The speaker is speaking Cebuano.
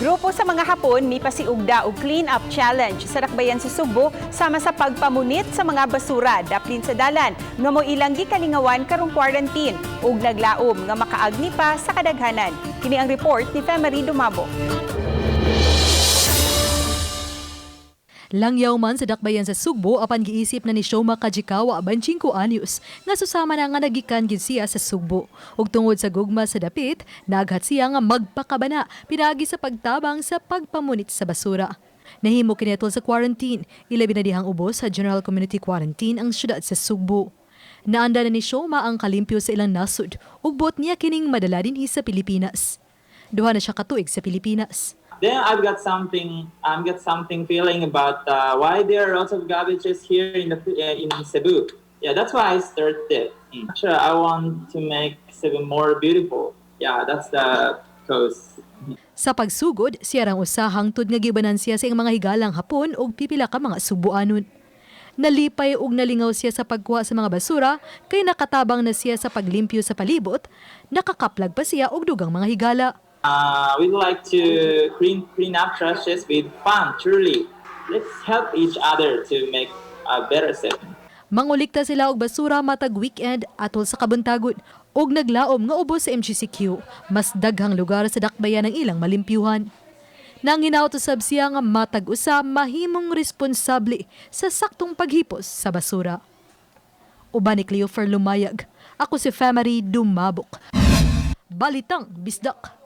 Grupo sa mga Hapon mipasiugda og clean up challenge sa dakbayan sa Sugbo sama sa pagpamunit sa mga basura daplin sa dalan nga mo ilang gikalingawan karong quarantine ug naglaom nga makaagni pa sa kadaghanan. Kini ang report ni Femery Dumabo. Langyaw man sa dakbayan sa Sugbo apan giisip na ni Shoma Kajikawa, 25 anyos, nga susama na nga nagikan gid siya sa Sugbo. Ug tungod sa gugma sa dapit, naghat siya nga magpakabana pinaagi sa pagtabang sa pagpamunit sa basura. Nahimo kini atol sa quarantine, ilabi na dihang ubos sa General Community Quarantine ang syudad sa Sugbo. Naanda na ni Shoma ang kalimpyo sa ilang nasod ug buot niya kining madala dinhi sa Pilipinas. 2 na siya katuig sa Pilipinas. Then I've got something feeling about why there are lots of garbages here in Cebu. Yeah, that's why I started. Sure, I want to make Cebu more beautiful. Yeah, that's the cause. Sa pagsugod, siya rang usa hangtod nga giubanan siya sa iyang mga higalang Hapon ug pipila ka mga Subuanon. Nalipay ug nalingaw siya sa pagkuha sa mga basura kay nakatabang na siya sa paglimpyo sa palibot, nakakaplag pa siya og dugang mga higala. We like to clean up trashes with fun. Truly, let's help each other to make a better Cebu. Mangulikta sila og basura matag weekend atol sa kabuntagon ug naglaom nga ubos sa MGCQ, mas daghang lugar sa dakbayan ang ilang malimpyuhan. Nang hinaot usab siya nga matag usa mahimong responsable sa saktong paghipos sa basura. Uban ni Cleofer Lumayag, ako si Femery Dumabok. Balitang Bisdak.